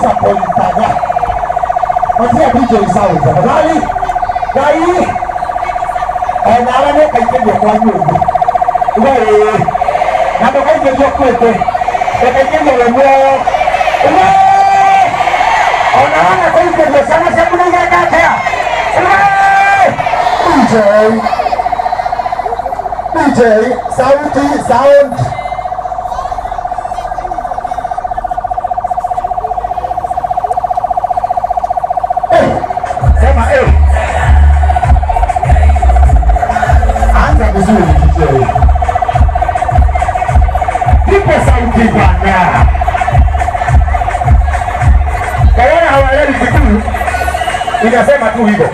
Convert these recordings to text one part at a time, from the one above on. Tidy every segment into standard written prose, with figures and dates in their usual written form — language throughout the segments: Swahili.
Utadisappointaga. Patia DJ sound tafadhali. Dai. Onawe nĩ ũkaingĩrio kwa nyũngũ. Wewe. Na ndũkaingĩrio kwĩte. Ndũkaingĩrio we muoyo. Wewe. Onawe nĩ ũkaingĩrio ciana ciaku nĩ igeka atĩa? Wewe. DJ. DJ, sauti, sound. Sema eh. Anza vizuri DJ. Nipe sauti bwana. Kayana hawaelewi kitu. Inasema tu hivyo.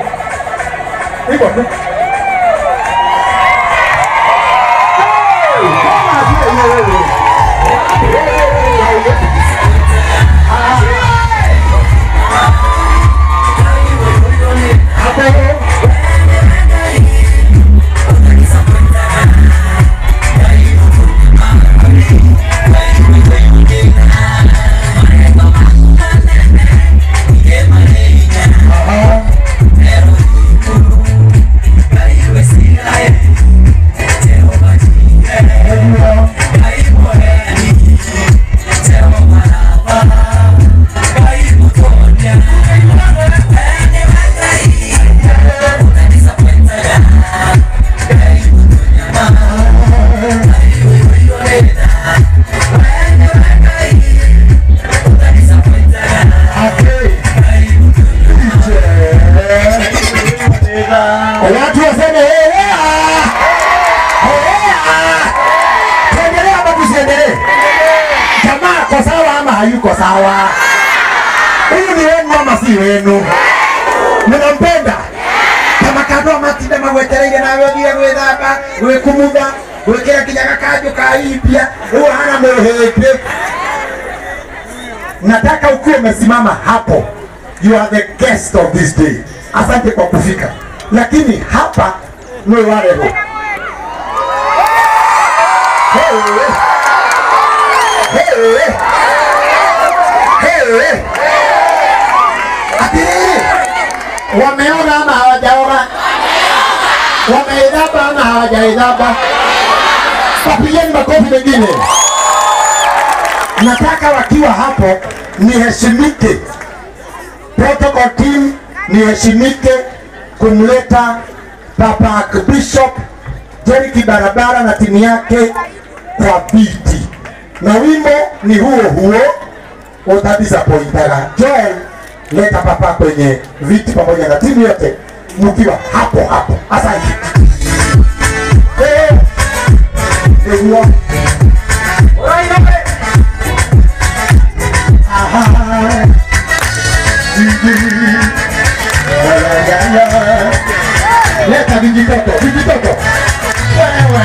Hivyo tu. Watu waseme tuendelee ama tusiendelee? Jamaa kwa sawa ama hayuko sawa? Huyu ni wenu ama si wenu? Mnampenda? Kama kado matinda magwetereire nawe ũthire gwĩthamba, gwĩkumutha, gwĩkĩra kinya gakanjũ ka ipia, ũguo hana mũhĩndĩ. Nataka ukiwa umesimama hapo, you are the guest of this day. Asante kwa kufika. Lakini hapa ni warebo. Hey, hey, hey. Atiriri, wameoga ama hawajaoga? Wameidhaba ama hawajaidhaba? Wapigeni makofi mengine. Nataka wakiwa hapo niheshimike. Protocol team niheshimike kumleta Papa Archbishop Jerry Kibarabara na timu yake kwa biti. Na wimbo ni huo huo utadisappointaga. Joel, leta papa kwenye viti pamoja na timu yote mkiwa hapo hapo. Asante. Aha. Leta vijitoto, vijitoto. Wewe.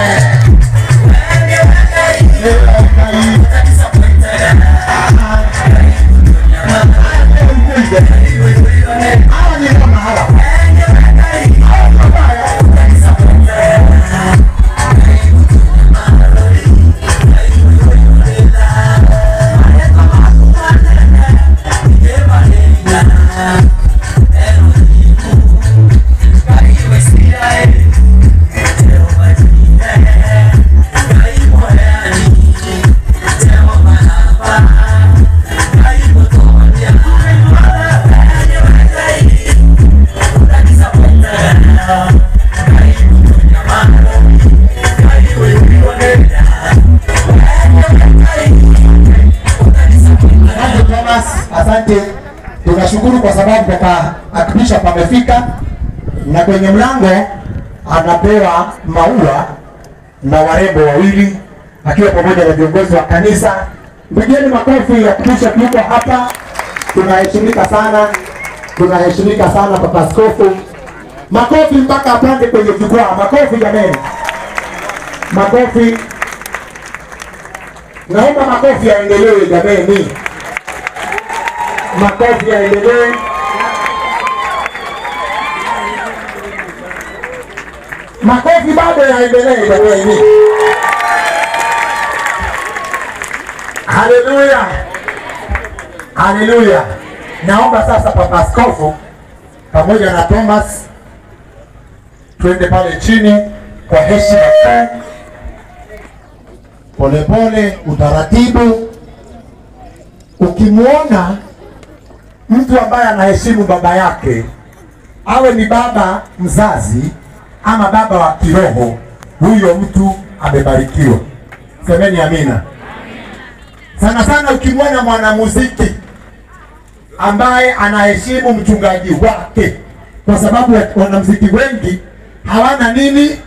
Hawa ni kama hawa. Asante, tunashukuru kwa sababu Papa Archbishop amefika na kwenye mlango anapewa maua na warembo wawili akiwa pamoja na viongozi wa kanisa. Mpigieni makofi Archbishop yuko hapa. Tunaheshimika sana, tunaheshimika sana Papa Askofu. Makofi mpaka apande kwenye jukwaa. Makofi jameni, makofi. Naomba makofi yaendelee jameni. Makofi yaendelee. Makofi bado yaendelee jameni. Haleluya. Haleluya. Naomba sasa Papa Askofu pamoja na Thomas tuende pale chini kwa heshima, polepole, utaratibu. Ukimuona mtu ambaye anaheshimu baba yake, awe ni baba mzazi ama baba wa kiroho, huyo mtu amebarikiwa. Semeni amina. Sana sana ukimwona mwanamuziki ambaye anaheshimu mchungaji wake, kwa sababu wanamuziki wengi hawana nini?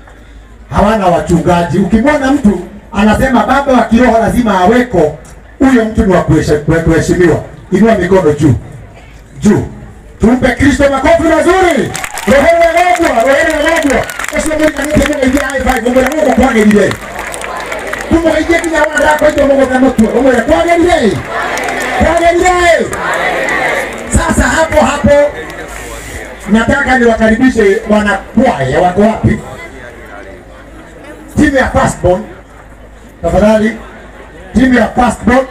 Hawana wachungaji. Ukimwona mtu anasema baba wa kiroho lazima aweko, huyo mtu ni wa kuheshimiwa. Inua mikono juu. Juu. Tumpe Kristo makofi mazuri. Roho ya Mungu, roho ya Mungu. Sasa Mungu anataka ingia high five, Mungu Mungu kwagirire. Tumugeithie nginya wona ndakwaitwo mũgũnda mũtwe, ũmwĩre kwagĩrire. Kwagĩrire. Sasa hapo hapo nataka niwakaribishe wanakwaya. Wako wapi? Timu ya Firstborn. Tafadhali, timu ya Firstborn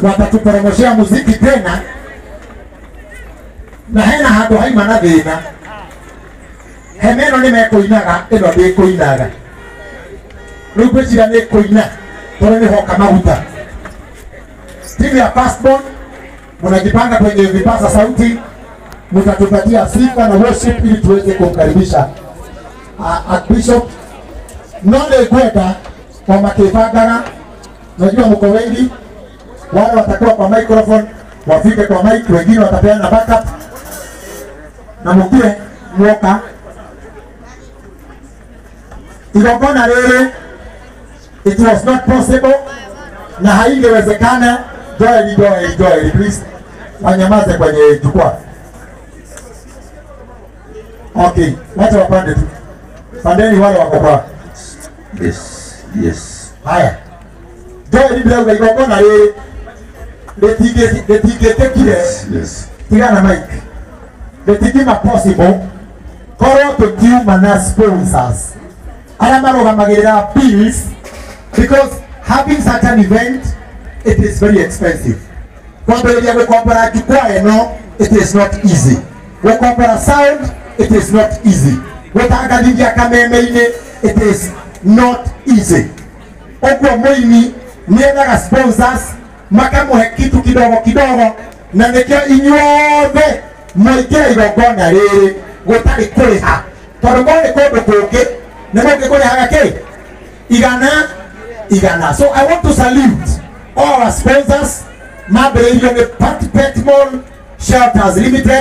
watatuporomoshea muziki tena, na hena handũ haima na thĩna. Hema ĩno nĩ mekũinaga, ĩno ndĩkũinaga. Rĩu ngwĩciria nĩ kũina tondũ nĩ hoka maguta. Timu ya Firstborn mnajipanga kwenye vipaza sauti, mtatupatia sifa na worship ili tuweze kumkaribisha Archbishop. No nĩngwenda o makĩbangaga, najua mko wengi, wale watakuwa kwa microphone wafike kwa mic, wengine watapeana backup, na mukie mwoka igongona rĩrĩ. It was not possible, na haingewezekana. Joel, Joel, Joel, please wanyamaze kwenye jukwaa. Okay, wacha wapande tu. Pandeni wale wako kwa. Yes, yes. Haya. Joel ndĩrauga igongona rĩrĩ rĩtingĩtĩkire. Yes, yes. Tigana mic. Rĩtingĩma possible korwo tũtiuma na sponsors arĩa marũgamagĩrĩra bills, because having such an event, it is very expensive. Kwambĩrĩria gũkombora jukwaa ĩno, it is not easy. Gũkombora sound, it is not easy. Gũtangathithia kameme-inĩ, it is not easy. Ũguo mũini nĩethaga sponsors makamũhe kitu kidogo kidogo, na nĩkĩo inyuothe mwaingĩra igongona rĩrĩ gũtarĩ kũrĩha, tondũ korwo nĩ kũndũ kũngĩ nĩ mũngĩkũrĩhaga kĩ? Igana igana. So I want to salute all our sponsors mambĩrĩirio nĩ Petmall Shelters Limited.